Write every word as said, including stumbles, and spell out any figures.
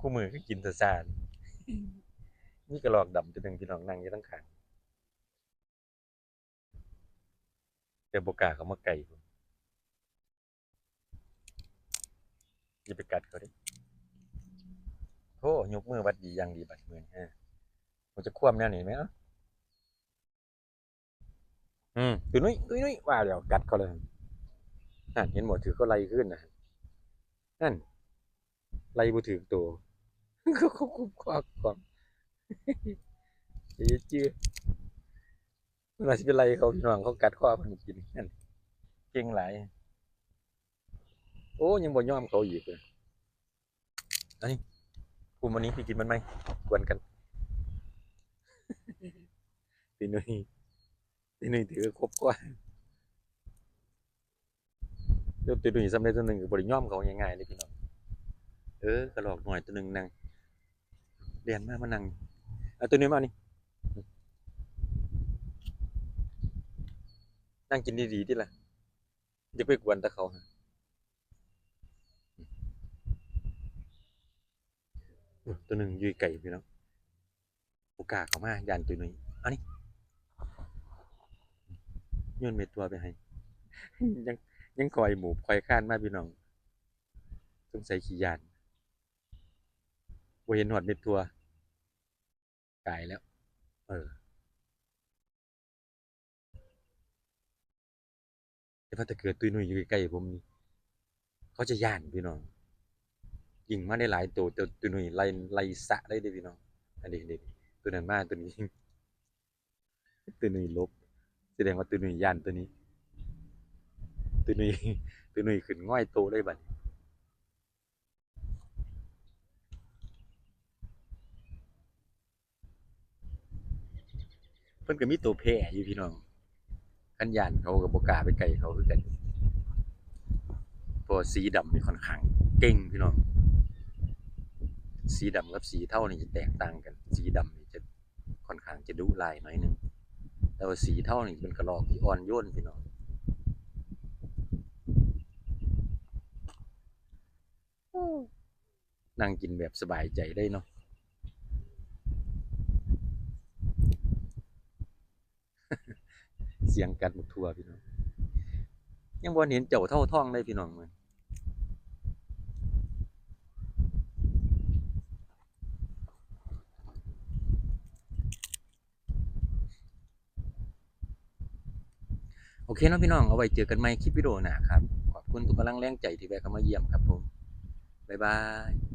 คู่มือก็กินแต่ซ่านี่ มีกระรอกดำตัวหนึ่งพี่น้องนั่งอยู่ทั้งข้าง แต่บ่กล้าเข้ามาใกล้ อย่าไปกัดเขาเด้ โอ้ ยกมือหวัดดีอย่างดีบัดมื้อนี้ เออ มันจะคว่ำแนวนี้ไหมเอ้า อืม ตุ้ยนุ้ย ตุ้ยนุ้ย ว่าแล้วกัดเขาเลย นั่น เห็นบ่ ถือเขาไล่ขึ้นนะ นั่น ไล่บ่ถือตัว เขาคุบคอกของ เจ๊เจื้อ มันว่าสิไปไล่เขาพี่น้อง เขากัดคอเพิ่นกิน นั่น เก่งหลาย โอ้ ยังบ่ยอมเขาอีกเลย อันนี้ กลุ่มวันนี้พี่กินมันไหม กวนกัน ตีหนุ่ย ตีหนุ่ยถือครบกว่า เดี๋ยวตีหนุ่ยสำเร็จตัวหนึ่งก็บ่ได้ยอมเขาง่ายๆเลยพี่น้อง เออ กระรอกหน่อยตัวหนึ่งนั่ง เรียนมา มานั่ง เอาตัวนี้มานี่ นั่งกินดีๆติล่ะ อย่าไปกวนแต่เขาฮะ ตัวหนึ่งอยู่ไกลพี่น้อง บ่กล้าเข้ามา ย่านตัวหนึ่ง อันนี้ โยนเม็ดตัวไปให้ ยัง ยังคอยหมูบคอยคานมาพี่น้อง สงสัยขี้ย่าน บ่เห็นฮอดเม็ดตัว กายแล้ว เออ แต่ว่าถ้าเกิดตุ้ยหนุ่ยอยู่ใกล้ๆผมนี่ เขาจะย่านพี่น้อง ยิงมาได้หลายตัว แต่ตุ้ยหนุ่ยไล่ ไล่สะได้เด้อพี่น้อง อันนี้ เด้ ตัวนั้นมา ตัวนี้ ตุ้ยหนุ่ยหลบ แสดงว่าตุ้ยหนุ่ยย่านตัวนี้ ตุ้ยหนุ่ย ตุ้ยหนุ่ยขึ้นง่อยโตเลยบัดนี้ เพิ่นก็มีตัวแพร่อยู่พี่น้อง คันย่านเขาก็บ่กล้าไปใกล้เขาคือกัน เพราะว่าสีดำนี่ค่อนข้างเก่งพี่น้อง สีดำกับสีเทานี่จะแตกต่างกัน สีดำนี่จะค่อนข้างจะดุร้ายหน่อยหนึ่ง แต่ว่าสีเทานี่เป็นกระรอกที่อ่อนโยนพี่น้อง นั่งกินแบบสบายใจได้เนาะ เสียงกัดหมกทั่วพี่น้อง ยังบ่เห็นเจ้าเท่าทองเลยพี่น้อง โอเคเนาะพี่น้อง เอาไว้เจอกันใหม่คลิปวิดีโอหน้าครับ ขอบคุณทุกกำลังแรงใจที่แวะเข้ามาเยี่ยมครับผม บ๊ายบาย